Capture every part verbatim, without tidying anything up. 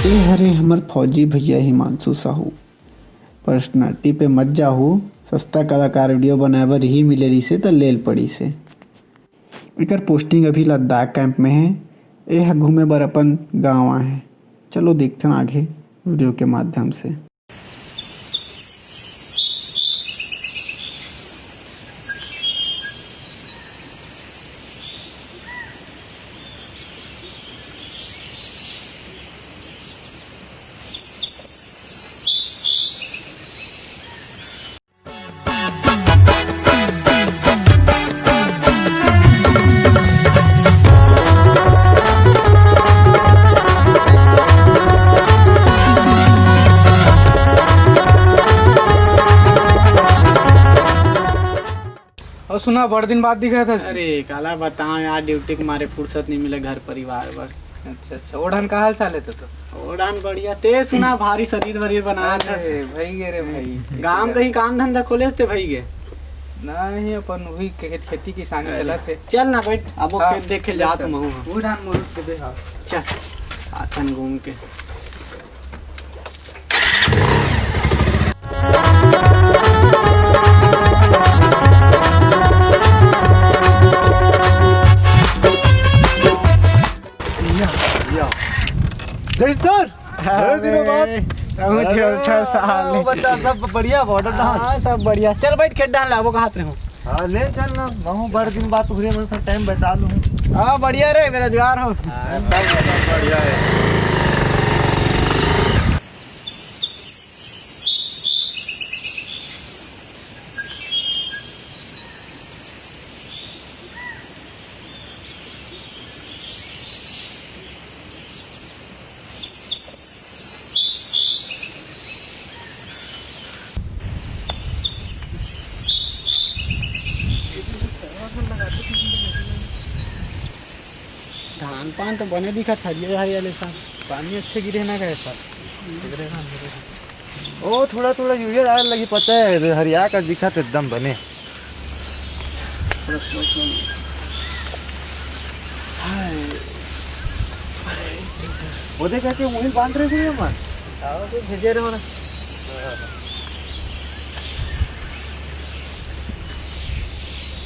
ए हरे हमर फौजी भैया हिमांशु साहू। पर्सनालिटी पे मत जाहू, सस्ता कलाकार वीडियो बनाए बर ही मिले रिसे त लेल पड़ी से। एकर पोस्टिंग अभी लद्दाख कैंप में है। ए ह घूमे बर अपन गांव आए हे। चलो देखथन आगे वीडियो के माध्यम से। अउ सुना, बड़ दिन बाद दिखत हस। अरे काला बताओ यार, ड्यूटी के मारे फुर्सत नहीं मिले घर परिवार बर। अच्छा अच्छा, ओढ़न का हाल चाल है तो? ओढ़न बढ़िया, ते सुना भारी शरीर वरीर बनात हस। अरे भई गे रे भई। गांव कहीं काम धंधा खोले हस ते भई गे? नहीं, अपन वही खे-, खेती किसानी अरे। चलत हे। चल ना बैठ, अब वो हाँ, खेत देखे ले जात चल। हूँ महू। ओढ़न मुरुक के दे, हाँ। चल, आथन घूम के। या, या। जय सर। अरे, दिनों बाद। अरे, बता, सब बढ़िया, बॉर्डर डाउन। हाँ, सब बढ़िया। चल बैठ, खेत डाल लाबो, कहात रहे हो। हाँ, ले चल ना, महू बड़ दिन बाद तुहरे मन से टाइम बता लूँ। हाँ, बढ़िया रे, बेरोजगार हो। हाँ, सब बढ़िया है। धान पान तो बने दिखत, हरियर हरियर ले सब। पानी अच्छे गिरे ना गए सब। ओ, थोड़ा थोड़ा यूरिया डाल लगी, पता है, हरिया का दिखत एकदम बने। वो देख के वही बांध रहे थे हम। आओ, तो भेजे रहो ना।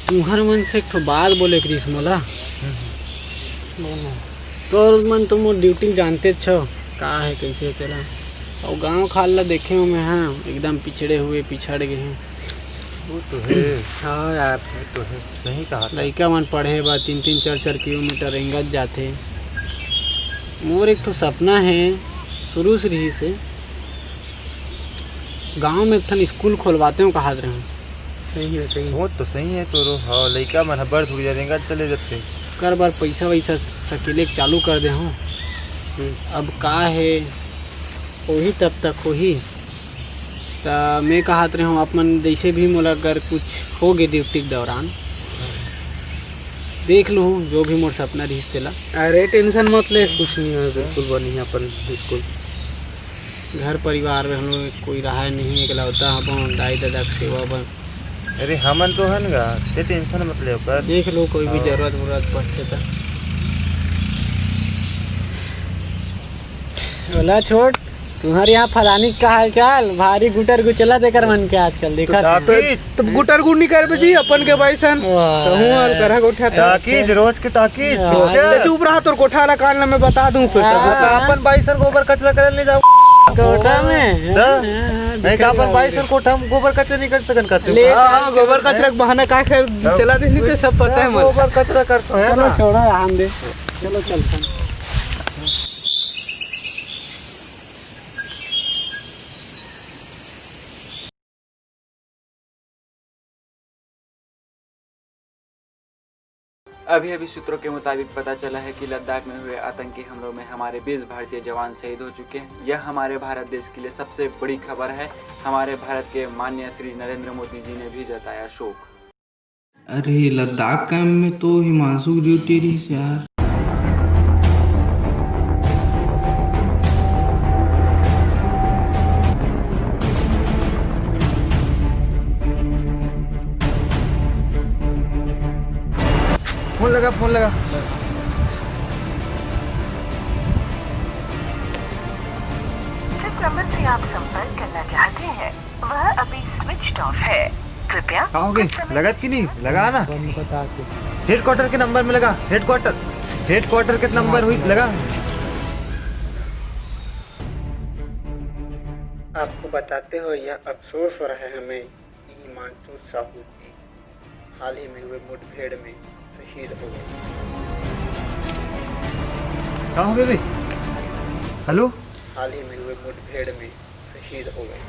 तुहर मन से एक ठो बात बोले के रिहिस मोला। तोर मन तो मोर ड्यूटी जानते छो, का है, कैसे तेला। अउ गांव खाल ला देखे हो मैं, हाँ, एकदम पिछड़े हुए, पिछड़ गए हैं। वो तो है। हाँ यार। वो तो है, सही कहा था। लइका मन पढ़े बर तीन तीन चार चार किलोमीटर रेंगत जाथे। मोर एक ठो सपना है, शुरू से रहिस हे, गांव में एक ठन स्कूल खोलवाते हो कहात रहे। सही है, सही है। वो तो सही है, तो रो, हाँ, लइका मन ह बड़ थोड़ी जा रेंगत चले जाथे। कर बर पैसा वैसा सकेले के चालू कर दे हो। हम्म। अब का है, वही तब तक होही। त मैं कहत रहे हूँ, आप मन जैसे भी मोला अगर कुछ हो गे ड्यूटी के दौरान, देख लूँ जो भी मोर सपना रहिस तेला। अरे टेंशन मत ले, कुछ नहीं है, बिल्कुल बनी है अपन, बिल्कुल। घर परिवार में हम लोग कोई रहा नहीं, एकलौता हबो, दाई ददा के सेवा बर। अरे हमन तो हन गा, ते टेंशन मत ले ओकर। देख लो कोई भी हाँ। जरूरत उरूरत पड़थे त। ओला छोड़, तुम्हारे यहाँ फलानी का हाल चाल, भारी गुटर गुचला देकर मन के आजकल देखा तो था। टाकी। तब गुटर गुड़ नहीं करबे जी, अपन के बाइसन। वाह। कहूँ और करहा गोठा था। टाकीज, रोज के टाकीज। हाँ। चल। चुप रहा, तोर कोठा वाला कांड मैं बता दूं फिर। हाँ। अपन बाइसन गोबर कचरा करे ले जाओ। कोठा में? हाँ, तो? हाँ, हाँ, नहीं तो अपन बाइसन कोठा में गोबर कचरा नहीं कर सकन करते। ले हाँ, चल, गोबर चल। कचरा के बहाना का कर हाँ। चला देनी तो सब पता है मोला। गोबर कचरा करते हैं चलो ना। छोड़ो, आन दे। चलो चलते हैं। अभी अभी सूत्रों के मुताबिक पता चला है कि लद्दाख में हुए आतंकी हमलों में हमारे बीस भारतीय जवान शहीद हो चुके हैं। यह हमारे भारत देश के लिए सबसे बड़ी खबर है। हमारे भारत के माननीय श्री नरेंद्र मोदी जी ने भी जताया शोक। अरे, लद्दाख कैंप में तो हिमांशु की ड्यूटी रही यार। फोन लगा, फोन लगा। नंबर से आप संपर्क करना चाहते हैं, वह अभी स्विच ऑफ है। कृपया का हो गए? कुछ समय लगत कि नहीं? लगा ना। हेडक्वार्टर के नंबर में लगा। हेडक्वार्टर, हेडक्वार्टर के नंबर हुई लगा। आपको बताते हुए यह अफसोस हो रहा है हमें कि हिमांशु साहू जी हाल ही में हुए मुठभेड़ में शहीद हो गए। का हो गए भाई? हेलो। हाल ही में हुए मुठभेड़ में शहीद हो गए।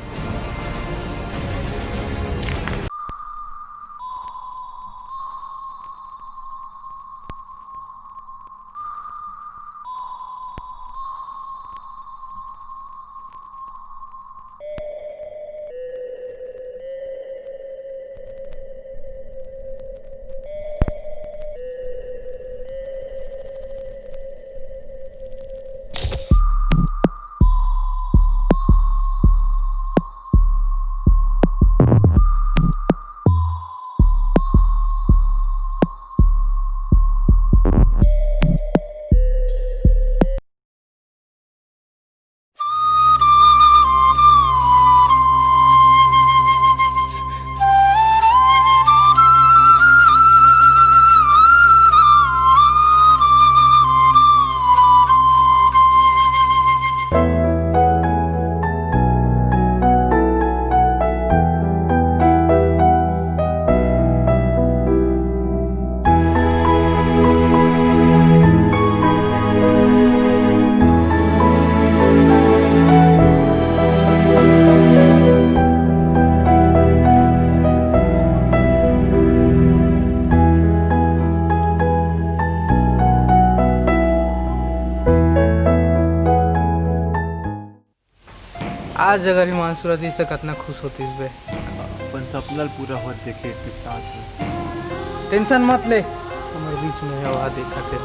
आज अगर हिमांशु रहितिस त कतना खुश होतिस बे। अपन सपना ल पूरा होत देखे के साथ में। टेंशन मत ले, हमर बीच में हे, ओहा देखत हे।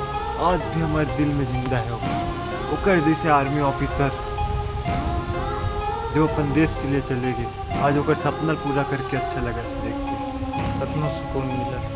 आज भी हमर दिल में जिंदा हे ओकर। ओकर जैसे आर्मी ऑफिसर जो अपन देश के लिए चले गए, आज ओकर सपना ल पूरा करके अच्छा लगत देख के। कतना सुकून मिलत।